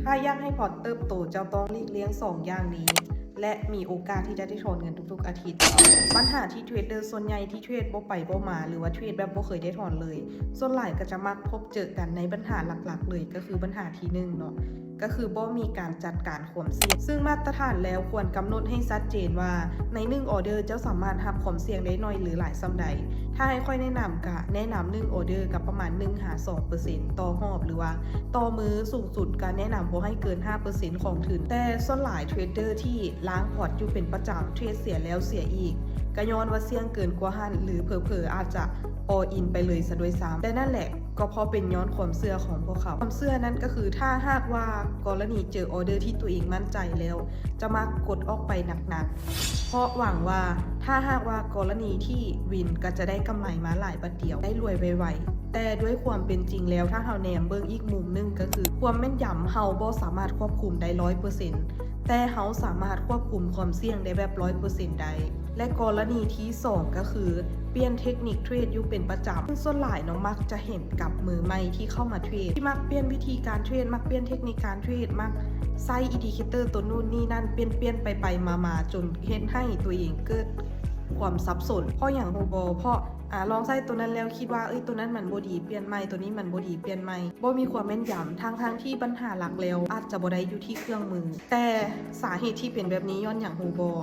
ຖ້າຢາກໃຫ້ພອດເຕີບໂຕ ເຈົ້າຕ້ອງຫຼີກລ່ຽງສອງຢ່າງນີ້ ແລະ ມີໂອກາດທີ່ຈະໄດ້ຖອນເງິນທຸກໆອາທິດ. ບັນຫາທີ່ເທຣດເດີສ່ວນໃຫຍ່ທີ່ເທຣດບໍ່ໄປບໍ່ມາ ຫຼືວ່າເທຣດແບບບໍ່ເຄີຍໄດ້ຖອນເລີຍ ສ່ວນຫຼາຍກໍຈະມັກພົບເຈີກັນໃນບັນຫາຫຼັກໆເລີຍ ກໍຄືບັນຫາທີໜຶ່ງເນາະ ກໍຄືບໍ່ມີການຈັດການຄວາມສ່ຽງ. ຊຶ່ງມາດຕະຖານແລ້ວຄວນກຳນົດໃຫ້ຊັດເຈນວ່າ ໃນໜຶ່ງອອເດີເຈົ້າສາມາດຮັບຄວາມສ່ຽງໄດ້ໜ້ອຍ ຫຼື ຫຼາຍສ່ຳໃດ. ຖ້າໃຫ້ຂ້ອຍແນະນຳ ກະແນະນຳໜຶ່ງອອເດີກະປະມານໜຶ່ງຫາສອງເປີເຊັນຕໍ່ຮອບ ຫຼືວ່າຕໍ່ມື້, ສູງສຸດກະແນະນຳບໍ່ໃຫ້ເກີນຫ້າເປີເຊັນຂອງທຶນ. ແຕ່ສ່ວນຫຼາຍເທຣດເດີທີ່ລ້າງພອດຢູ່ເປັນປະຈຳ ເທຣດເສຍແລ້ວເສຍອີກ ກະຍ້ອນວ່າສ່ຽງເກີນກວ່າຫັ້ນ ຫຼື ເຜີໆອາດຈະ all in ໄປເລີຍຊະດ້ວຍຊ້ຳ. ແຕ່ນັ້ນແຫຼະ ກໍເພາະເປັນຍ້ອນຄວາມເຊື່ອຂອງພວກເຂົາ. ຄວາມເຊື່ອນັ້ນກໍຄື ຖ້າຫາກວ່າກໍລະນີເຈີອອເດີທີ່ຕົວເອງໝັ້ນໃຈແລ້ວ ຈະມັກກົດອອກໄປໜັກໆ ເພາະຫວັງວ່າ ຖ້າຫາກວ່າກໍລະນີທີ່ວິນ ກໍຈະໄດ້ກຳໄລມາຫຼາຍບາດດຽວ ໄດ້ລວຍໄວໆ. ແຕ່ດ້ວຍຄວາມເປັນຈິງແລ້ວ ຖ້າເຮົາແນມເບິ່ງອີກມຸມໜຶ່ງ ກໍຄືຄວາມແມ່ນຢຳເຮົາບໍ່ສາມາດຄວບຄຸມໄດ້ຮ້ອຍເປີເຊັນ ແຕ່ເຮົາສາມາດຄວບຄຸມຄວາມສ່ຽງໄດ້ແບບຮ້ອຍເປີເຊັນໄດ້. ແລະ ກໍລະນີທີສອງ ກໍຄືປ່ຽນເທັກນິກເທຣດຢູ່ເປັນປະຈຳ. ຊຶ່ງສ່ວນຫຼາຍເນາະ ມັກຈະເຫັນກັບມືໃໝ່ທີ່ເຂົ້າມາເທຣດ ທີ່ມັກປ່ຽນວິທີການເທຣດ, ມັກປ່ຽນເທັກນິກການເທຣດ, ມັກໃຊ້ອິນດິເຄເຕີຕົວນູ້ນນີ້ນັ້ນ ປ່ຽນໆໄປໆມາໆ ຈົນເຮັດໃຫ້ຕົວເອງເກີດຄວາມສັບສົນ. ເພາະຫຍັງຮູ້ບໍ່? ເພາະ ອາ ລອງໃຊ້ຕົວນັ້ນແລ້ວຄິດວ່າ ເອີຍ ຕົວນັ້ນມັນບໍ່ດີ ປ່ຽນໃໝ່, ຕົວນີ້ມັນບໍ່ດີ ປ່ຽນໃໝ່. ບໍ່ມີຄວາມແມ່ນຢຳ ທັງໆທີ່ບັນຫາຫຼັກແລ້ວອາດຈະບໍ່ໄດ້ຢູ່ທີ່ເຄື່ອງມື. ແຕ່ສາເຫດທີ່ເປັນແບບນີ້ຍ້ອນຫຍັງຮູ້ບໍ່?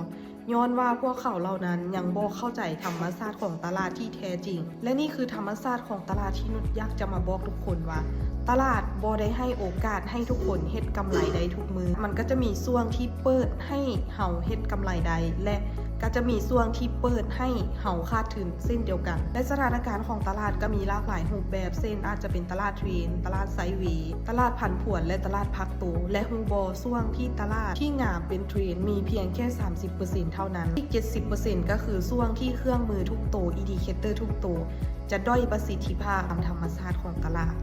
ຍ້ອນວ່າພວກເຂົາເຫຼົ່ານັ້ນຍັງບໍ່ເຂົ້າໃຈທຳມະຊາດຂອງຕະຫຼາດທີ່ແທ້ຈິງ ແລະ ນີ້ຄືທຳມະຊາດຂອງຕະຫຼາດທີ່ນຸດຢາກຈະມາບອກທຸກຄົນວ່າ ຕະຫຼາດບໍ່ໄດ້ໃຫ້ໂອກາດໃຫ້ທຸກຄົນເຮັດກຳໄລໄດ້ທຸກມື້. ມັນກໍຈະມີຊ່ວງທີ່ເປີດໃຫ້ເຮົາເຮັດກຳໄລໄດ້ ແລະ ກໍຈະມີຊ່ວງທີ່ເປີດໃຫ້ເຮົາຂາດທຶນເຊັ່ນດຽວກັນ. ແລະ ສະຖານະການຂອງຕະຫຼາດກໍມີຫຼາກຫຼາຍຮູບແບບ ເຊັ່ນ ອາດຈະເປັນຕະຫຼາດເທຣນ, ຕະຫຼາດໄຊເວ, ຕະຫຼາດຜັນຜວນ ແລະ ຕະຫຼາດພັກໂຕ. ແລະ ຮູ້ບໍ່? ຊ່ວງທີ່ຕະຫຼາດທີ່ງາມເປັນເທຣນມີພຽງແຄ່ສາມສິບເປີເຊັນເທົ່ານັ້ນ. ອີກເຈັດສິບເປີເຊັນກໍຄືຊ່ວງທີ່ເຄື່ອງມືທຸກໂຕ, ອິນດິເຄເຕີທຸກໂຕ ຈະດ້ອຍປະສິດທິພາບຕາມທຳມະຊາດຂອງຕະຫຼາດ.